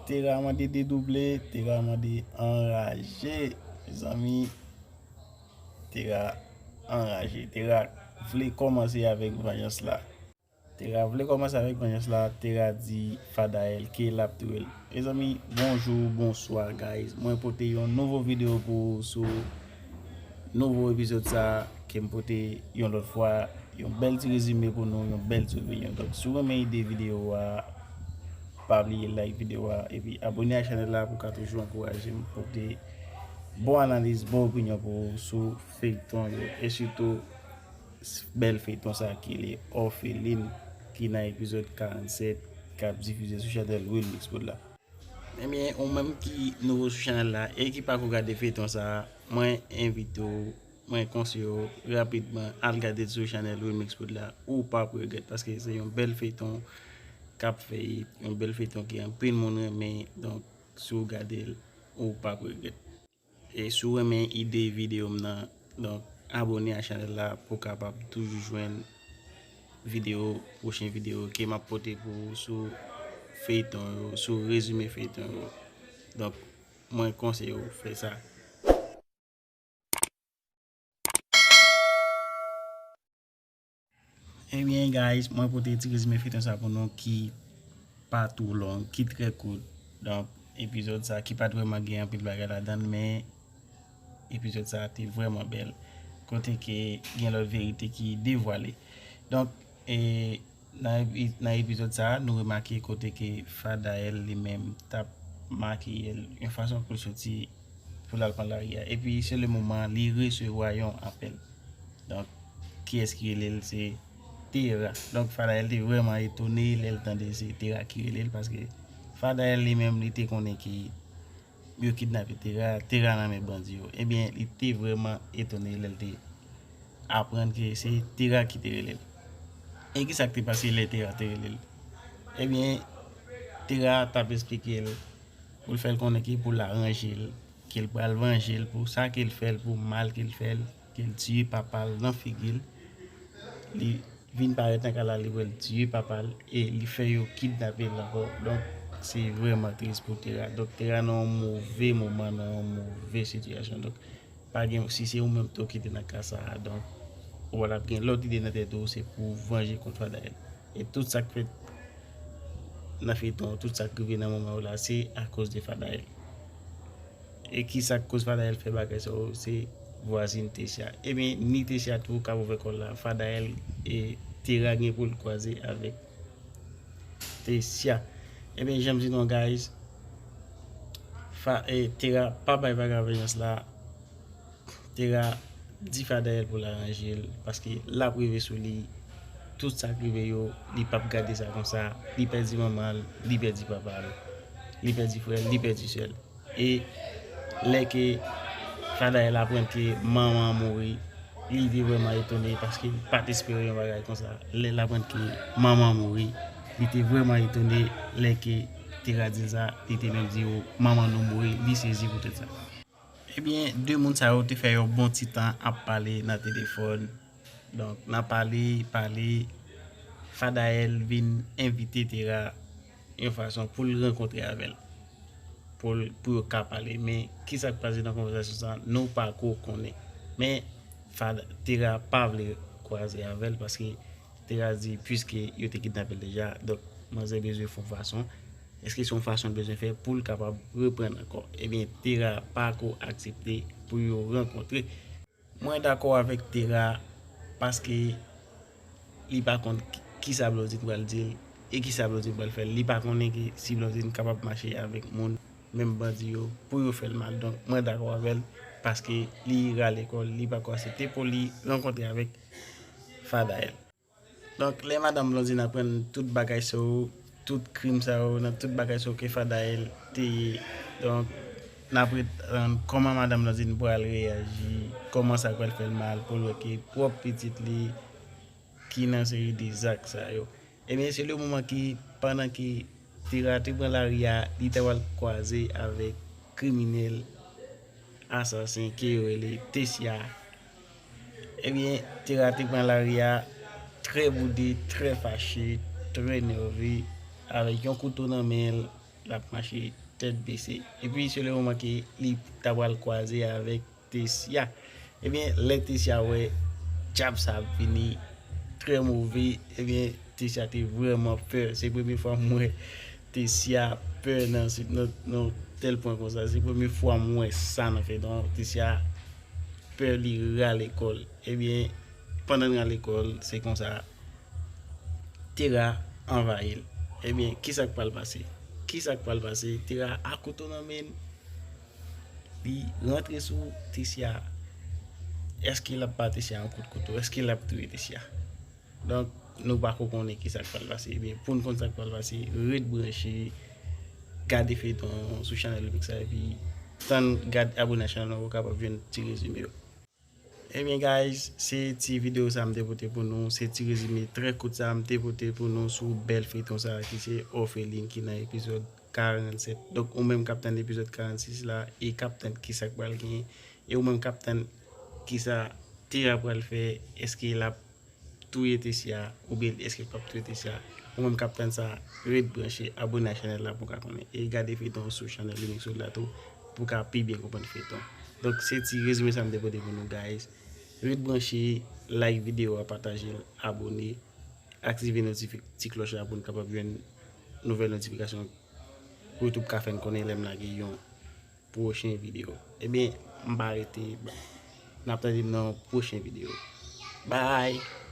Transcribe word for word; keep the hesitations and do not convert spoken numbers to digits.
Tera mande dedouble, Tera mande anraje. Mezanmi, Tera anraje. Tera vle kòmanse avèk vanjans la. Tera vle kòmanse avèk vanjans la. Tera di Fadael ke l ap touye l. Mezanmi, bonjou, bonswa, guys. Mwen pote yon nouvo videyo pou ou sou nouvo epizòd sa ke m pote yon lòt fwa. Yon bèl ti rezime pou nou, yon bèl ti opinyon. Donk, si w renmen ide videyo a, pa bliye like videyo a, epi abone ak chanèl la pou w ka toujou ankouraje m pote bon analiz, bon opinyon pou ou sou feyton yo. E sitou, bèl feyton sa ki rele Orpheline, ki nan epizòd karannsèt, k ap difize sou chanèl Wilmix Prod la. Ebyen, ou menm ki nouvo sou chanèl la e ki pako gade feyton sa, mwen envite w, mwen konseye w rapidman al gade l sou chanèl Wilmix Prod la, ou p ap regrèt, paske se yon bèl feyton k ap fèt, yon bèl feyton ke anpil moun renmen. Donk, si w gade l, ou p ap regrèt. E si w renmen ide videyo m nan, donk, abone a chanèl la pou w kapab toujou jwenn videyo, pwochen videyo ke m ap pote pou ou sou feyton yo, sou rezime feyton yo. Donk, mwen konseye w fè sa. Ebyen, guys, mwen pote ti rezime feyton sa pou nou ki pa twò long, ki trè kout. Donk, epizòd sa ki pa t vrèman gen anpil bagay ladan l, men epizòd sa te vrèman bèl. Kote ke gen lòt verite ki devwale. Donk, e, nan epi-, nan epizòd sa, nou remake kote ke Fadael li menm t ap makiye l yon fason pou l soti pou l al pran lari a. Epi, se le moman li resevwa yon apèl. Donk, kiyès ki rele l? Se Tera. Donk, Fadael te vrèman etone lè l tande se Tera ki rele l, paske Fadael li menm, li te konnen ke yo kidnape Tera, Tera nan men bandi yo. Ebyen, li te vrèman etone lè l te aprann ke se Tera ki te rele l. E ki sa k te pase lè Tera te rele l? Ebyen, Tera t ap esplike l pou l fè l konnen ke pou l aranje l, ke l pral vanje l pou sa ke l fè l, pou mal ke l fè l, ke l tiye papa l nan figi l. Li vin parèt nan kay la, li wè l tiye papa l e li fè yo kidnape l ankò. Donk, se vrèman tris pou Tera. Donk, Tera nan yon move moman, nan yon move sitiyasyon. Donk, pa gen, si se ou menm tou ki te nan ka sa a, donk, ou pa t ap gen lòt ide nan tèt ou, se pou w vanje kont Fadael. E tout sa k fèt nan feyton, tout sa k rive nan moman yo la, se akoz de Fadael. E ki sa k koz Fadael fè bagay sa yo? Se vwazin Tesya. Ebyen, ni Tesya tou k ap ouvè kò l la. Fadael e Tera gen pou l kwaze avèk Tesya. Ebyen, jan m di nou, guys, Fa, e, Tera pa bay vaga vanjans la. Tera di Fadael pou l aranje l, paske l ap rive sou li. Tout sa k rive yo, li p ap gade sa konsa. Li pèdi manman l, li pèdi papa l, li pèdi frè l, li pèdi sè l. E lè ke Fadael aprann ke manman an mouri, li te vrèman etone paske li pa t espere yon bagay konsa. Lè l aprann ke manman an mouri, li te vrèman etone lè ke Tera di l sa, li te menm di yo, "Manman nou mouri," li sezi pou tèt sa. Ebyen, de moun sa yo te fè yon bon ti tan ap pale nan telefòn. Donk, nan pale, pale, Fadael vin envite Tera yon fason pou l rankontre avè l. Pou l, pou yo ka pale. Men, ki sa k pase nan konvèsasyon sa a, nou pa ko konnen. Men, Fada, Tera pa vle kwaze avè l paske Tera di, piske yo te kidnape l deja, donk, manzè bezwen fè yon fason. Èske se yon fason l bezwen fè pou l kapab reprann ankò? Ebyen, Tera pa ko aksepte pou yo rankontre. Mwen dakò avèk Tera paske li pa konn ki, kisa Blondine pral di l e kisa Blondine pral fè l. Li pa konnen ke si Blondine kapab mache avèk moun, menm bandi yo, pou yo fè l mal. Donk, mwen dakò avè l paske li rale kò l, li pa ko aksepte pou li rankontre avèk Fadael. Donk, lè madanm Blondine aprann tout bagay sa yo, tout krim sa yo, nan tout bagay sa yo ke Fadael te ye. Donk, n ap ret tann kòman madanm Blondine pral reyaji, kòman sa pral fè l mal pou l wè ke pwòp pitit li ki nan seri de zak sa yo. Ebyen, se le moman ki, pandan ke Tera te pran lari a, li ta pral kwaze avèk kriminèl, asasen ke yo rele Tesya. Ebyen, Tera te pran lari a trè boude, trè fache, trè nève, avèk yon kouto nan men l, l ap mache tèt bese. Epi se le moman ke li ta pral kwaze avèk Tessia. Ebyen, lè Tessia wè djab sa ap vini trè move, ebyen, Tessia te vrèman pè. Se premye fwa m wè Tessia pè nan, nan, nan tèl pwen konsa. Se premye fwa m wè sa nan feyton. Tessia pè, li rale kò l. Ebyen, pandan l rale kò l, se konsa Tera anvayi l. Ebyen, kisa k pral pase? Kisa k pral pase? Tera a kouto nan men l. Li rantre sou Tessia. Èske l ap ba Tessia yon kout kouto? Èske l ap touye Tessia? Donk, nou pako konnen kisa k pral pase. Ebyen, pou n konn sa k pral pase, ret branche, gade feyton sou chanèl Lumix la, epi tann gad abone a chanèl la pou w kapab jwenn ti rezime yo. Ebyen, guys, se ti videyo sa m te pote pou nou, se ti rezime trè kout sa m te pote pou nou sou bèl feyton sa ki se Orpheline ki nan epizòd karannsèt. Donk, ou menm k ap tann epizòd karannsis la e k ap tann kisa k pral genyen, e ou menm k ap tann kisa Tera pral fè, èske l ap touye Tessia oubyen èske l p ap touye Tessia? Ou menm k ap tann sa, ret branche, abone a chanèl la pou w ka konnen. E gade feyton sou chanèl Lumix World la tou pou w ka pi byen konprann feyton. Donk, se ti rezime sa m te pote pou nou, guys. Ret branche, like videyo a, pataje l, abone, aktive notifi-, ti klòch la pou n kapab jwenn nouvèl notifikasyon pou YouTube ka fè n konnen lè m lage yon pwochen videyo. Ebyen, m pa rete, n ap tande m nan yon pwochen videyo. Bye!